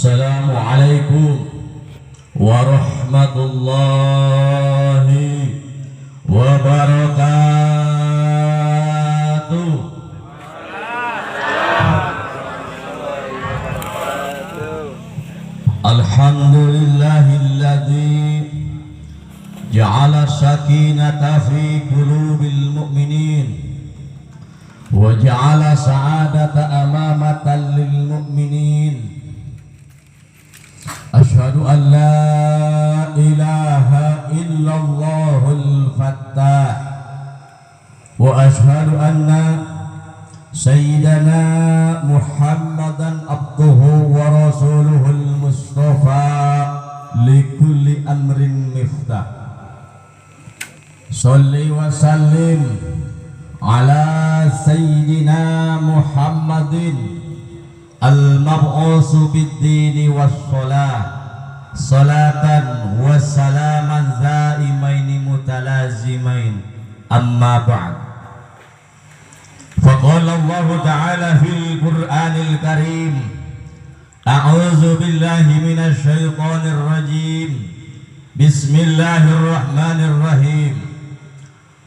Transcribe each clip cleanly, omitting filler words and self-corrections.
Assalamualaikum warahmatullahi wabarakatuh. Alhamdulillahilladzi ja'ala sakinata fi qulubil mu'minin wa ja'ala sa'adata amamatan lil mu'minin. Asyhadu an la ilaha illallahul fattah wa asyhadu anna sayyidana Muhammadan abduhu wa rasuluhul mustafa likulli amrin miftah. Salli wa sallim ala sayyidina Muhammadin al-mab'usu bid-dini was-salah salatan wa salaman zaimaini mutalazimain. Amma ba'd. Faqala Allah Ta'ala fil Qur'anil Karim, a'udzu billahi minasy syaithanir rajim. Bismillahirrahmanirrahim.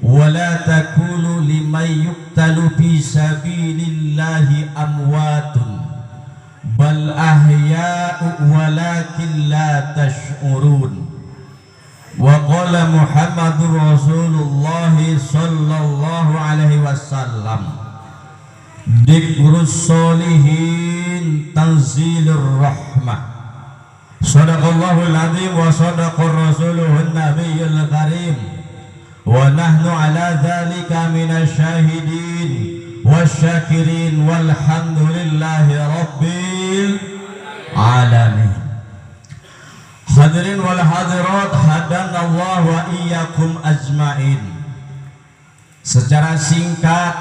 Wa la taqulu liman yuqtalu fi sabilillahi amwatun bal ahya'u walakin la tash'urun. Wa qala Muhammadur Rasulullah sallallahu alaihi wasallam, dzikrus solihin tanzilur rahmah. Sadaqallahul azim wa sadaqar rasuluhun nabiyul karim. Wa nahnu ala dzalika minasyahidin wasyakirin walhamdulillahi rabbil alamin. Hadirin wal hadirat hadanallahu wa iyyakum ajmain. Secara singkat,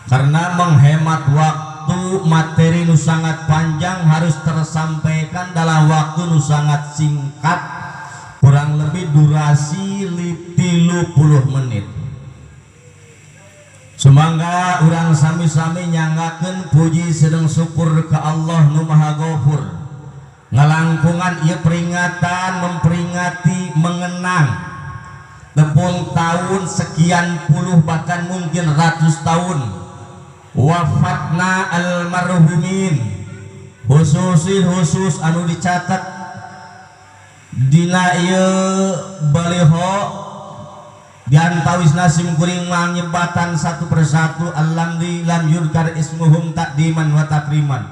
karena menghemat waktu, materi nu sangat panjang harus tersampaikan dalam waktu nu sangat singkat, kurang lebih durasi 30 menit. Sumangga urang sami-sami nyanggakeun puji sedang syukur ke Allah nu Maha Ghafur. Ngalangkungan ieu peringatan memperingati mengenang tepung tahun sekian puluh bahkan mungkin ratus tahun wafatna almarhumin, khususin khusus anu dicatat dina ieu baliho diantawisna sim kuring manyebatan satu persatu alladzi lam yudkar ismuhum takdiman wa takriman.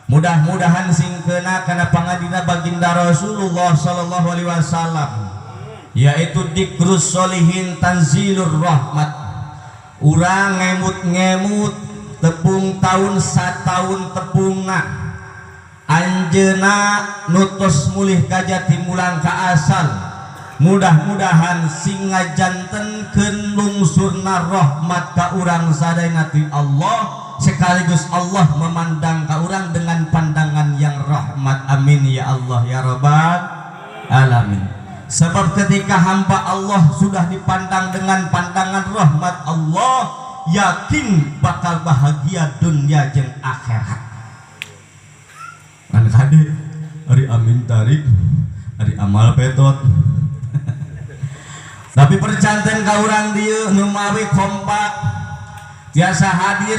Mudah-mudahan sing kena kana pangadina baginda Rasulullah sallallahu alaihi wasallam, yaitu dzikrus solihin tanzilur rahmat. Urang ngemut-ngemut tepung tahun sataun tepungna anjeuna nutos mulih ka jati mulang ka asal. Mudah-mudahan sing ngajantenkeun lungsurna rahmat ka urang sadayana ti Allah, sekaligus Allah memandang ka urang dengan pandangan yang rahmat. Amin ya Allah ya rabbal alamin. Sebab ketika hamba Allah sudah dipandang dengan pandangan rahmat Allah, yakin bakal bahagia dunia jeung akhirat. Kan kade ari amin tarik, ari amal petot. Tapi percanten ka urang dieu nu mawi kompak tiasa hadir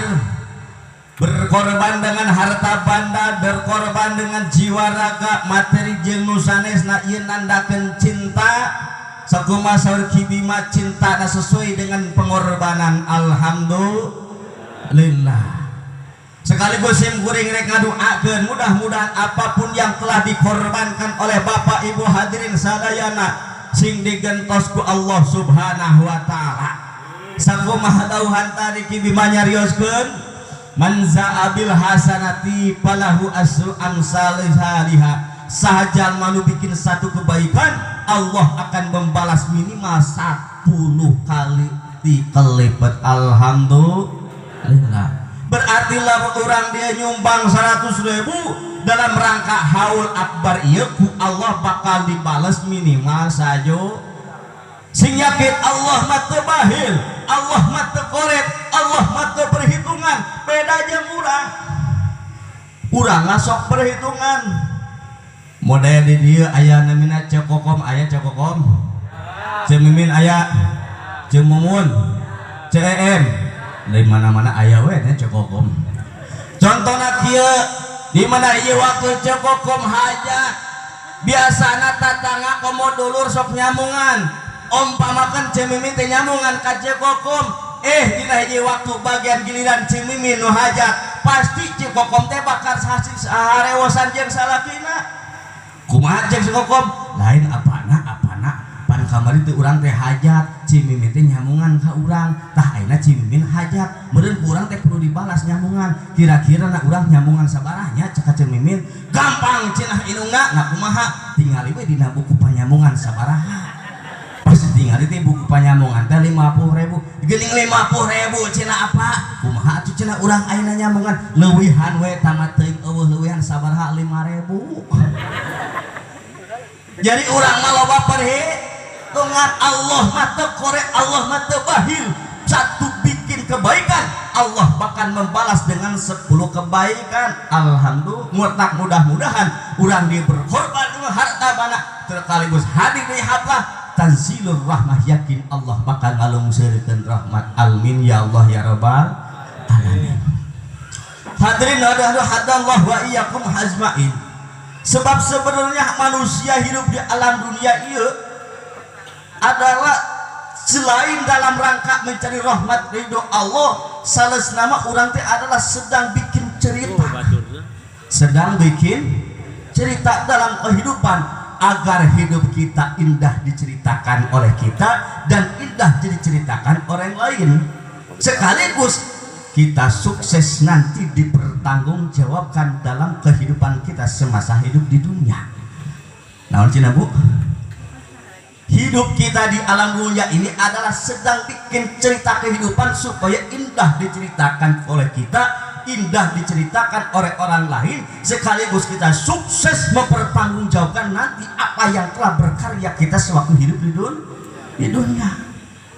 berkorban dengan harta banda, berkorban dengan jiwa raga, materi jeung nu sanesna, ieu nandakeun cinta. Sakumaha saur Ki Bima, cinta sesuai dengan pengorbanan. Alhamdulillah. Sekaligus sim kuring rek ngaduakeun mudah-mudahan apapun yang telah dikorbankan oleh bapak ibu hadirin sadayana sing digentos ku Allah Subhanahu wa taala. Sakumaha dauhan tadi Ki Bima nyarioskeun, man za'abil hasanati falahu asru amsalihha. Saha jalma nu bikin satu kebaikan, Allah akan membalas minimal 10 kali dikelipat. Alhamdulillah. Berarti lamun urang dia nyumbang 100.000 dalam rangka haul akbar ieu, ku Allah bakal dibales minimal sajo. Sing yakin Allah mah teu bahil, Allah mah teu koret, Allah mah teu perhitungan. Beda jeung urang. Urang sok perhitungan model di dieu aya namina Ceu Kokom, aya Ceu Kokom, Ceu Mimin, aya Ceu Mumun, CEM, di mana-mana aya we nya Ceu Kokom. Contohna kieu, di mana ieu waktu Ceu Kokom hajat, biasana tatangga komo dulur sok nyamungan. Umpamakan Ceu Mimin teh nyamungan ka Ceu Kokom, dina hiji waktu bagian giliran Ceu Mimin nu hajat, pasti Ceu Kokom teh bakal harewosan jeung salakina. Kumaha cek Ceu Kokom? Lain apana apana, pan kamari teh urang teh hajat, Ceu Mimin teh nyamungan ka urang. Tah, ayeuna Ceu Mimin hajat, meureun ku urang teh kudu dibalas nyamungan. Kira-kira na urang nyamungan sabarahnya cek ka Ceu Mimin? Gampang, cenah indungna. Nah, kumaha? Tingali we dina buku panyamungan sabaraha. Pas tingali teh buku panyamungan teh 50.000. Geuning 50.000 cenah, apa kumaha atuh cenah urang ayeuna nyamungan? Leuwihan we tamat teuing, euweuh leuwihan sabaraha, 5.000. Jadi urang mah loba perhitungan. Allah mah teu korek, Allah mah teu bahil. Satu bikin kebaikan, Allah bahkan membalas dengan 10 kebaikan. Alhamdulillah, mutak mudah-mudahan urang di berkorban dengan harta bana terkaligus hadir di haflah tanzilur rahmah, yakin Allah bakal ngalungseurkeun rahmat. Amin ya Allah ya rabbal alamin. Hadirin hadallah wa iyyakum ajmain. Sebab sebenarnya manusia hidup di alam dunia iya adalah selain dalam rangka mencari rahmat ridho Allah, sales nama urang teh adalah sedang bikin cerita, sedang bikin cerita dalam kehidupan agar hidup kita indah diceritakan oleh kita dan indah diceritakan orang lain, sekaligus kita sukses nanti dipertanggungjawabkan dalam kehidupan kita semasa hidup di dunia. Naon cenah, Bu? Hidup kita di alam dunia ini adalah sedang bikin cerita kehidupan supaya indah diceritakan oleh kita, indah diceritakan oleh orang lain, sekaligus kita sukses mempertanggungjawabkan nanti apa yang telah berkarya kita sewaktu hidup di dunia.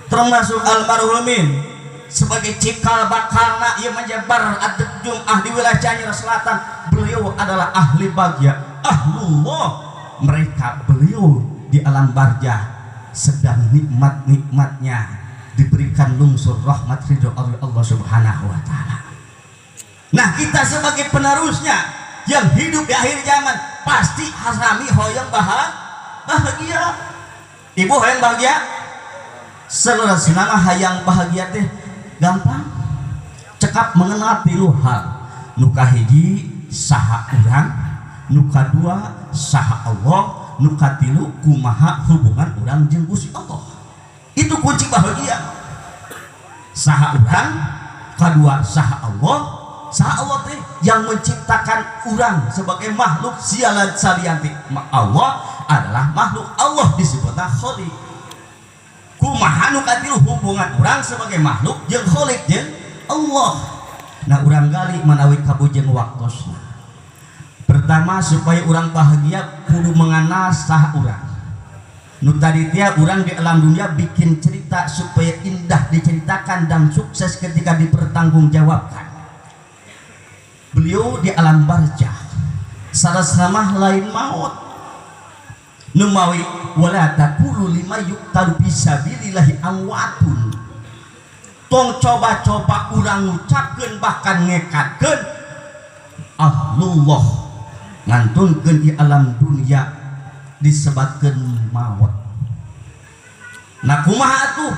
Termasuk almarhumin sebagai cikal bakalna ia menyebar adab Jum'ah di wilayah Cianjur Selatan. Beliau adalah ahli bahagia, ahlullah. Mereka, beliau di alam barzah sedang nikmat-nikmatnya diberikan lungsur rahmat ridho oleh Allah Subhanahu wa taala. Nah, kita sebagai penerusnya yang hidup di akhir zaman pasti hasami hoyong bahagia. Ibu hoyong bahagia? Seleres nama hayang bahagia teh gampang, cekap mengenal tilu hal: nu kahiji saha urang, nu kadua saha Allah, nu katilu kumaha hubungan urang jeung Gusti Allah. Itu kunci bahagia. Saha urang, kadua saha Allah. Saha Allah teh yang menciptakan urang sebagai makhluk sialan salianti Allah adalah makhluk, Allah disebutnya Khalik. Kumaha nu katilu hubungan urang sebagai makhluk jeung Khalik, jeung Allah? Nah, urang gali manawi kabujeng waktosna. Pertama, supaya urang bahagia kudu mengenal saha urang. Nu tadi tia urang di alam dunia bikin cerita supaya indah diceritakan dan sukses ketika dipertanggungjawabkan. Beliau di alam barzah salah nama lain maut. Numawi wala taqulu lima yuqtalu fisabilillahi amwatun, tong coba-coba urang ngucapkeun bahkan ngekatkeun ahlullah ngantunkeun di alam dunia disebatkeun maut. Nah, kumaha atuh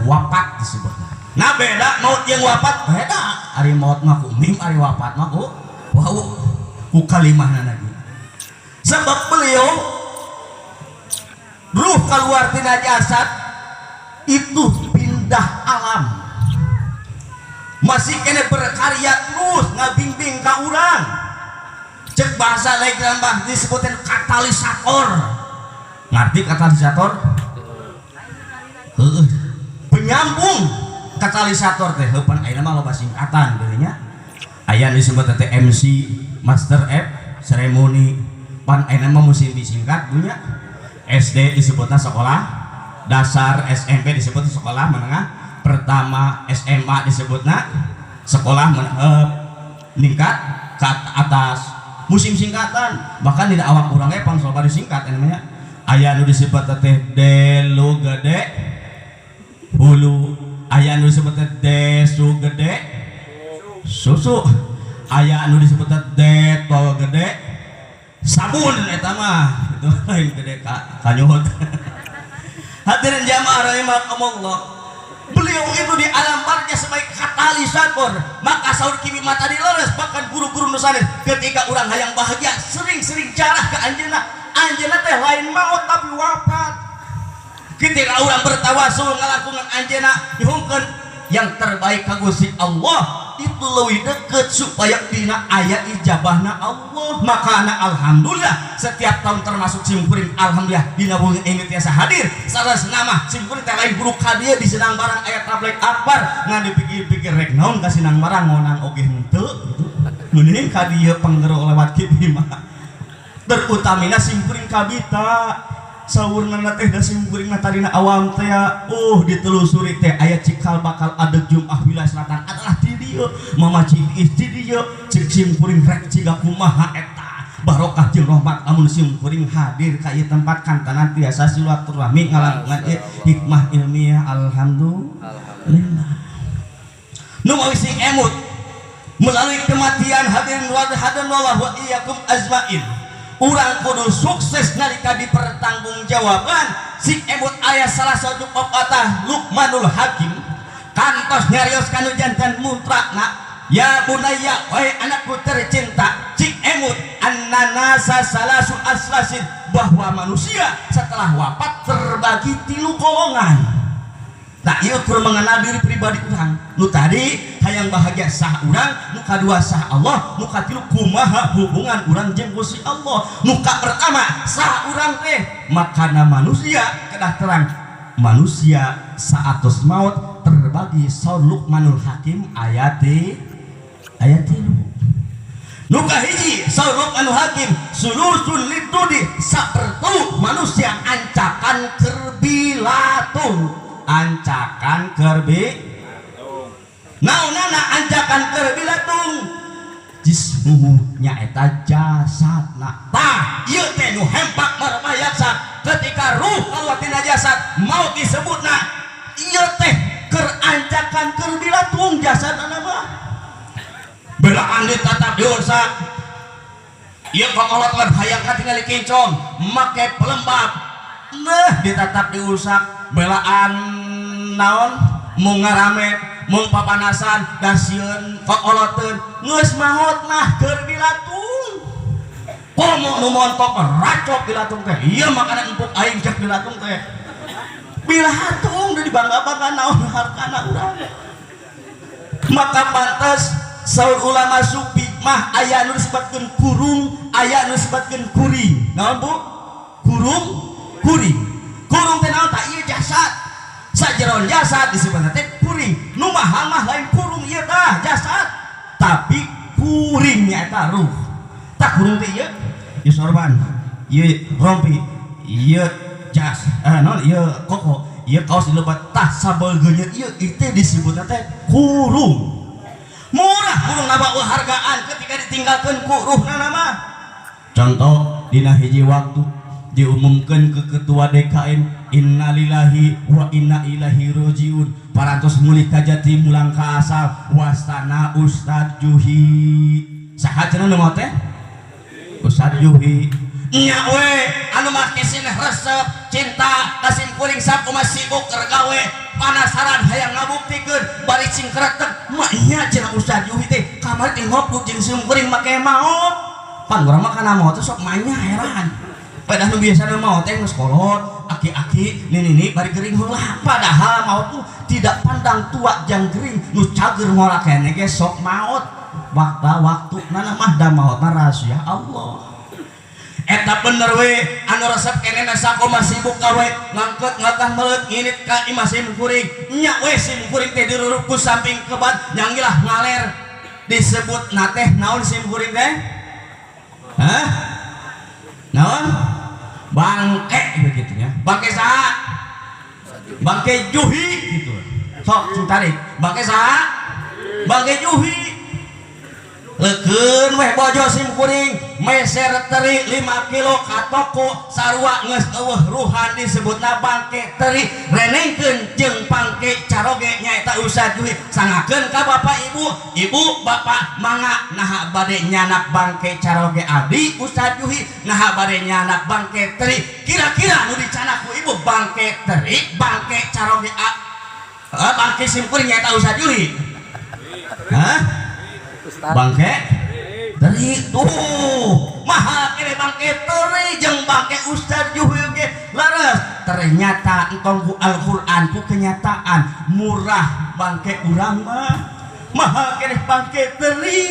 wapat disebutna? Nah, beda maut jeung wapat, beda. Ari maut mah ku mim, ari wapat mah ku wau, ku kalimahna lagi. Sebab beliau ruh keluar tina jasad itu pindah alam, masih kena berkarya terus ngabimbing ka urang. Cek bahasa lain bah disebutin katalisator. Ngerti katalisator? Heeh, penyambung. Katalisator teh heuh pan ayeuna mah loba singkatan geuning nya. Aya disebut teh MC, Master of Ceremony. Pan ayeuna mah musim disingkat punya. SD disebutnya sekolah dasar, SMP disebut sekolah menengah pertama, SMA disebutnya sekolah meningkat. ke atas musim singkatan bahkan di awak urang ge pang loba disingkat namanya aya nu disebut teh delu gede hulu, aya nu disebut teh desu gede susu, aya nu disebut teh detol gede sabun eta mah itu lain gede kanyuhut. Hadirin jamaah rahimakumullah, beliau itu di alam barzah sebagai katalisator. Maka saur Kibi mata dileres bahkan guru-guru nu sanes ketika urang hayang bahagia sering-sering jarah ke anjeunna. Anjeunna teh lain maut tapi wafat. Ketika urang bertawasul ngalakukan anjeunna dihungkeun yang terbaik ka Gusti Allah itu lebih deket supaya dina aya ijabahna Allah. Makana alhamdulillah setiap tahun termasuk simkuring alhamdulillah dina wengi ini tiasa hadir saras nama simkuring teh lain guru ka dieu di Sinang Barang aya tabligh akbar ngan dipikir-pikir rek naon ka Sinang Barang ngonang oge henteu gitu mending ka dieu panggero lewat kieu mah terutamina simkuring kabita saurna teh da simkuring mah tadina awam teh ditelusuri teh aya cikal bakal adeg Jum'ah Wilayah Selatan adalah di dieu mama cik di dieu cik simkuring rek ciga kumaha eta barokah jeung rahmat lamun simkuring hadir ka ieu tempat kantanan tiasa silaturahmi ngalangkungan ieu hikmah ilmiah alhamdulillah. Nu mawi sing emut melalui kematian hadirin wa hadanallahu wa iyyakum azmain urang kudu sukses nalika dipertanggungjawaban. Sing emut aya salah satu pepatah Luqmanul Hakim kantos nyarios kanu jantan mutrana ya bunayya wahai anakku tercinta cik emut annanasa salasu aslasin bahwa manusia setelah wafat terbagi tilu golongan. Tak ieu kur mengenal diri pribadi urang nu tadi hayang bahagia sah urang, nu kadua sah Allah, nu katilu kumaha hubungan urang jeung Gusti Allah. Nu ka pertama sah urang teh makana manusia kedah terang manusia saatos maut terbagi saur Luqmanul Hakim ayat ayat tilu. Nu kahiji saur Luqmanul Hakim sulusun litudi sapertelu manusia ancakan kerbilatung ancakan kerbi naonana ancakan kerbilatung jismuhu nyaeta jasadna. Tah ieu teh nu hempak marmayaksa ketika ruh keluar tina jasad mau disebutna ieu teh keur ancakan kerbilatung jasadna mah belaan ditatap diursak ieu kokolot mah hayang katingali kincong make pelembab nah ditatap diusak belaan naon mung ngaramet mung papanasan dasieun kokoloteun geus maot mah keur dilatung komo nu montok racok dilatung teh ieu makanan empuk aing cek dilatung teh bilatung udah dibangga-bangga naon hartana urang. Maka pantas saur ulama sufi mah aya nu disebutkeun kurung aya nu disebutkeun kuring naon bu kurung kuring kurung teh naon tak ieu jasad sajeron jasad disebutna teh kuring nu mahal mah lain kurung ieu tah jasad tapi kuring nyaeta ruh. Tak kurung teh ieu ieu sorban ieu rompi ieu jas naon ieu koko ieu kaos dilebat tah sabeugeunyeut ieu itu disebutna teh kurung. Murah kurung naba hargaan ketika ditinggalkeun ku ruhna mah. Contoh dina hiji waktu diumumkan ke ketua DKM innalillahi wa inna ilaihi rojiun parantos mulih ka jati mulang ka asal wastana Ustad Juhi saha cenah nu teh Ustad Juhi nya we anu make sineh resep cinta ka simkuring sakumaha sibuk keur gawe panasaran hayang ngabuktikeun bari sing kretek mah nya cenah Ustad Juhi teh kamari teh ngobrol jeung simkuring make maot pan urang mah kana maot teh sok manya heran. Padahal nu biasana maot teh geus kolot aki-aki nini-nini bari gering heula padahal maot tuh tidak pandang tua jang gering nu cager ngora keneh ge sok maot waktu nana mah da maot mah rahasia Allah. Eta bener we anu resep keneh sakumaha sibuk gawe ngangkeut ngakah meuleut nginit ka imah simkuring nya we simkuring teh dirurup ku samping kebat nyanggilah ngaler disebut na teh naon simkuring teh hah naon bangke begitu ya bangke saha bangke Juhi gitu sok sing tarik bangke saha bangke Juhi Leukeun weh bojo sim kuring meser teri 5 kilo ka toko sarua geus eueuh ruhan disebutna bangke teri renengkeun jeung pangke caroge nyaeta Ustaz Juhi sangakeun ka bapak ibu ibu bapak mangga naha bade nyanak bangke caroge abdi Ustaz Juhi naha bade nyanak bangke teri kira-kira nu dicanak ku ibu bangke teri bangke caroge bangke sim kuring nyaeta Ustaz Juhi. Hah? Bangke teri tuh mahal kene bangke teri jeung bangke Ustaz Juhi ge leres ternyata entong ku Al-Qur'an ku kenyataan murah bangke urang mah mahal kene bangke teri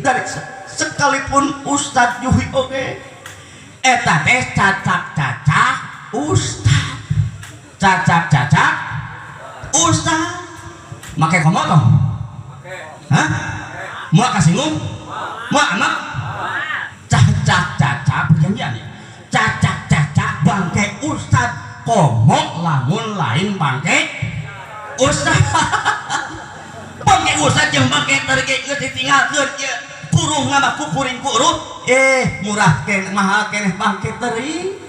dari sekalipun Ustaz Juhi oge eta teh cacak-cacak Ustaz cacak-cacak Ustaz make komo tong. Hah? Mau kasinggung? Mau anak? Cacak-cacak perjanjian ya? Cacak-cacak bangke Ustad komo lamun lain bangke Ustad. Bangke Ustad jeung bangke teri geus ditinggalkeun ieu kuruh nama kukuring kuruh murah keneh mahal keneh bangke teri.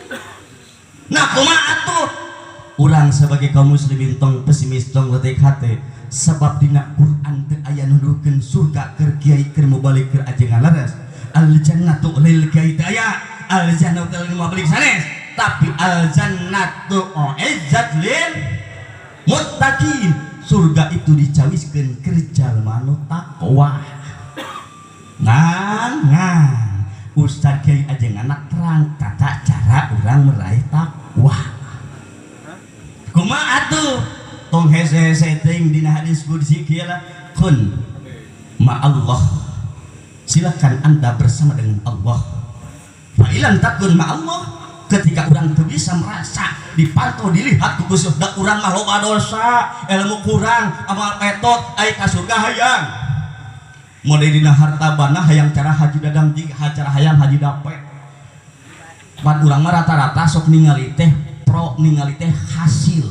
Nah kumaha atuh? Urang sebagai kaum muslimin tong pesimis tong letik hate sebab dina Quran teu aya nuduhkeun surga keur kiai keur mubalig keur ajengan leres al jannatu lil kiai teu aya al jannatu lil mubalig sanes tapi al jannatu uizzat lil muttaqin surga itu dicawiskeun keur jalma nu takwa. Ngan Ustaz kiai ajengan terang tata cara urang meraih takwa kumaha atuh tong hese-hese teuing dina hadis qudsi kieu lah kun ma Allah silakan Anda bersama dengan Allah fa ilam takun ma Allah ketika urang teu bisa merasa dipantau dilihat ku Gusti da urang mah loba dosa ilmu kurang amal petot ai ka surga hayang mode dina harta bana hayang cara haji dadang jeung cara hayang haji dapet pan urang mah rata-rata sok ningali teh pro ningali teh hasil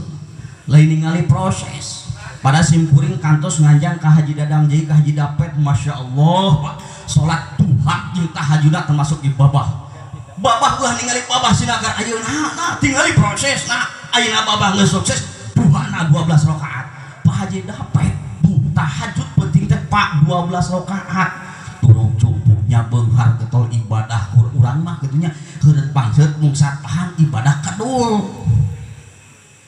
lain ningali proses pada simkuring kantos nganjang ka haji dadang jadi ka haji dapet masya Allah Pak salat duha jeung tahajudna termasuk di babah babah ulah ningali babah sinagar ayeuna nah tingali proses nah ayeuna babah geus sukses duhana 12 rakaat Pak Haji dapet bu tahajud penting teh Pak 12 rakaat turun cumpuknya beunghar getol ibadah urang mah kitu nya heureut pangseut mungsat tahan ibadah kedul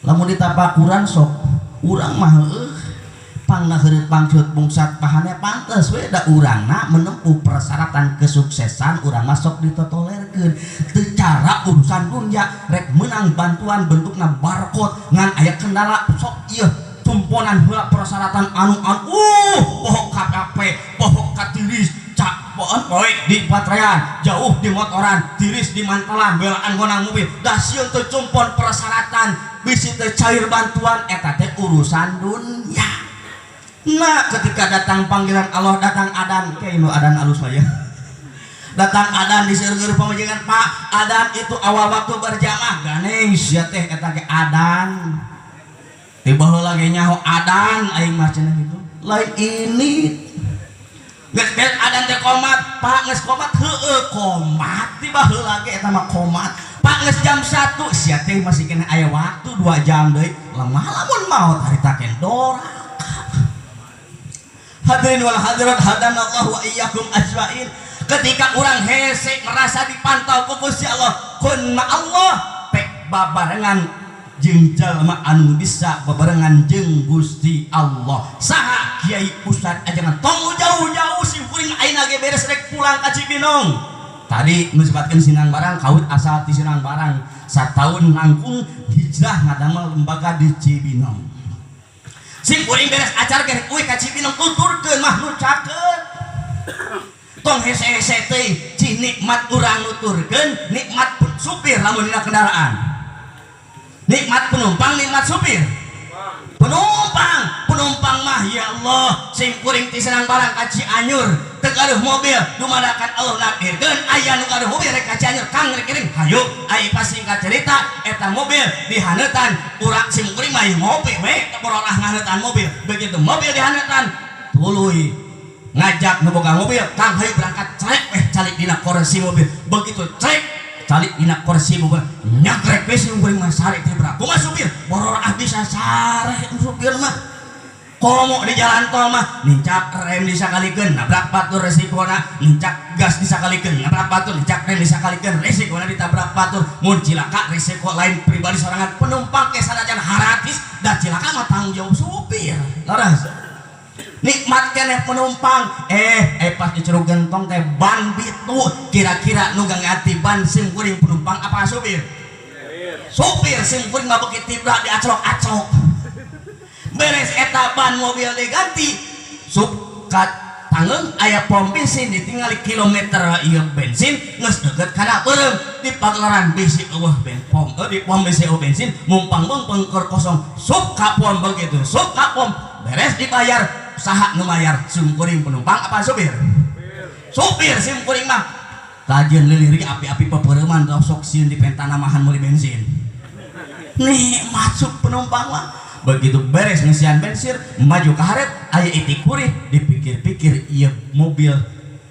lamun ditapakuran sok urang mah heueuh pangna heureut pangseut mungsat pahannya pantes we da urangna menempuh persyaratan kesuksesan urang mah sok ditotolerkeun teu cara urusan dunya rek meunang bantuan bentukna barcode ngan aya kendala sok ieu tumponan heula persyaratan anu anu poho ka KP poho ka tiris cak poon poe di patrayan jauh di motoran tiris di mantalan belaan ngonang mobil da sieun teu cumpon persyaratan bisi teu cair bantuan eta teh urusan dunya. Nah ketika datang panggilan Allah datang adan kayak nu adan alus mah ya datang adan diseueur pamajikan Pak adan itu awal waktu berjamaah ganeng sia teh eta ge adan tiba heula ge nyaho adan aing mah cenah kitu lain ini geus beres adan teh komat Pak geus komat heueuh komat tiba heula ge eta mah komat Pak geus jam 1 sia teh masih kena aya waktu 2 jam deui lemah lamun maot harita kendora. Hadirin wal hadirat hadanallahu wa iyyakum ajmain. Ketika urang hese merasa dipantau ku Gusti Allah, kun ma Allah pek babarengan jeung jalma anu bisa babarengan jeung Gusti Allah. Saha kiai ustad ajengan tong jauh-jauh sim kuring ayeuna ge beres rek pulang ka Cibinong. Tadi nusbatkeun Sinang Barang kawit asal ti Sinang Barang sataun langkung hijrah ngadamel lembaga di Cibinong. Sim kuring beres acara ge rek uih ka Cibinong tuturkeun mah nu cakeut. Tong hese-hese teuing ci nikmat urang nuturkeun nikmat supir lamun dina kendaraan. Nikmat penumpang nikmat supir. Penumpang, penumpang mah ya Allah sim kuring ti Sinang Barang ka Cianjur teu gaduh mobil dumadakan Allah nakdirkeun aya nu gaduh mobil rek ka Cianjur kang rek iring hayu ai pas singkat cerita eta mobil dihaneutan urang sim kuring mah ieu ngopi we teu bororah ngahaneutan mobil begitu mobil dihaneutan tuluy Ngajak nu boga mobil, "Kang, hayu berangkat." Cek eh calik dina kursi mobil. Begitu cek calik dina kursi mobil, nyagrek we sim kuring mah, sare teh berak. Kumaha supir? Boror ah, bisa sare supir mah. Komo di jalan tol mah, nincak rem disakalikeun nabrak batur resikona, nincak gas disakalikeun nabrak batur, nincak rem disakalikeun resikona ditabrak batur. Mun cilaka, resiko lain pribadi sorangan, penumpang ke sanajan haratis da cilaka mah tanggung jawab supir. Laras, nikmat keneh penumpang. Eh, pas di Curug Gentong teh ban bitu. Kira-kira nu ganti ban sim kuring penumpang apa supir? Supir. Sim kuring mah beuki tibra diaclok-aclok. Beres eta ban mobil diganti, sup ka tangeung aya pom bensin, ditinggali kilometer ieu bensin geus deukeut kana beureum. Di pagelaran bisi eueuh ben pom di pom bisi eueuh bensin, mumpang meungpeung keur kosong, sup ka pom. Begitu sup ka pom, beres dibayar, saha nu mayar sim kuring, penumpang apa supir? Supir. Sim kuring mah kajian lilirik api-api pepereuman, sok sieun dipentanamahan meuli bensin. Nikmat sup penumpang mah. Begitu beres ngisian bensin, maju ke hareup aya itik kurih. Dipikir-pikir, ieu mobil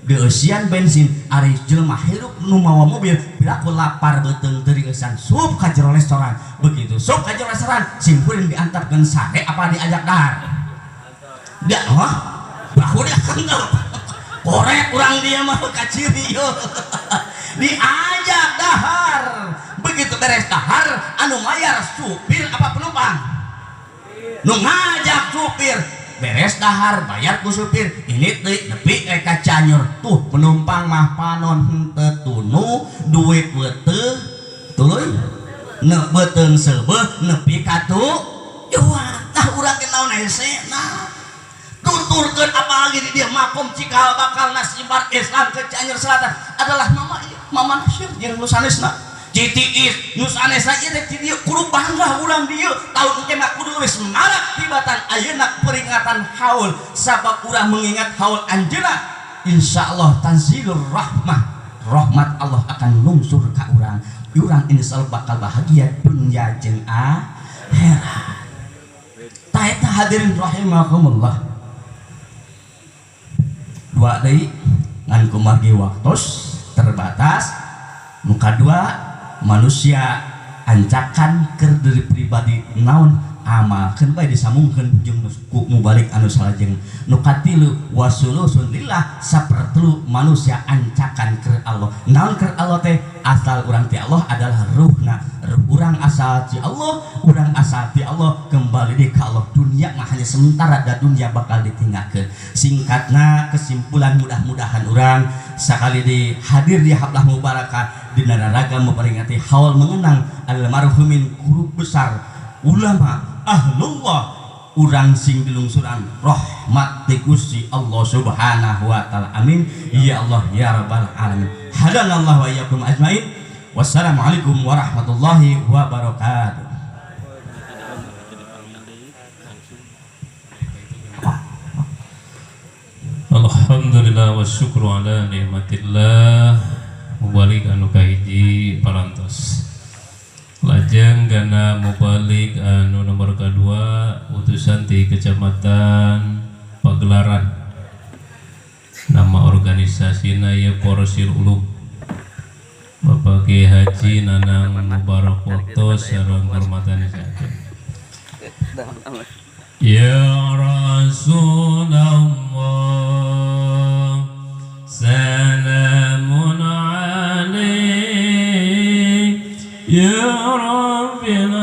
dieusian bensin, ari jelema hirup nu mawa mobil piraku lapar beuteung teu dieusan. Sup ka jero restoran. Begitu sup ka jero restoran, sim kuring diantepkeun sare apa diajak dahar? Dia wah bahu dia anggap korek urang dia mah kaciri yo. Diajak dahar. Begitu beres dahar, anu mayar supir apa penumpang? Nu ngajak supir. Beres dahar, bayar ku supir. Ini teh nepi ka Cianjur tuh penumpang mah panon henteu tunu, duit beuteung tuluy ne beuteung seubeuh nepi ka tujuan. Tah, urang ge naon hese nah tuturkeun, apalagi di dia makom cikal bakal nasibar Islam ke Cianjur Selatan adalah mama ieu, Mama Nasir jeung nu sanesna, Citiis nu sanesna ieu teh. Di dieu kudu bangga urang dieu. Tahun engke mah kudu leuwih semarak tibatan ayeuna peringatan haul, sabab urang mengingat haul anjeunna, insyaallah tanzilur rahmah, rahmat Allah akan lungsur ka urang. Urang insyaallah bakal bahagia dunya jeung akhirat. Tah eta, hadirin rahimakumullah. Dua deui ngan kumargi waktos terbatas. Nu kadua, manusia ancakan keur diri pribadi naon amalkeun bae, disambungkeun jeung ku mubalik anu salajeng. Nu katilu, wasulusun lillah, sapertelu manusia ancakan keur Allah. Naon keur Allah teh? Asal urang ti Allah adalah ruhna. Ruh urang asal ti Allah, urang asal ti Allah, kembali deui ka Allah. Dunia mah hanya sementara dan dunia bakal ditinggalkeun. Singkatna, kesimpulan, mudah-mudahan urang sakali di hadir di hablah mubarakah dina raraga memperingati haul mengenang almarhumin, guru besar, ulama ahlullah, urang sing dilungsuran rahmat ti Gusti Allah Subhanahu wa taala. Amin ya Allah ya rabbal alamin. Hadanallahu wa iyyakum ajmain. Wassalamualaikum warahmatullahi wabarakatuh. Alhamdulillah wa syukru ala nikmatillah. Mubalik anu kahiji parantos. Lajeng gana mubalik anu nomor kedua, utusan di Kecamatan Pagelaran. Nama organisasina ieu Porsil Ulum. Bapak Kiai Haji Nanang Mubarak Wakto sareng hormatan saja. Ya Rasulullah, salamun alaik. Ya Rabbil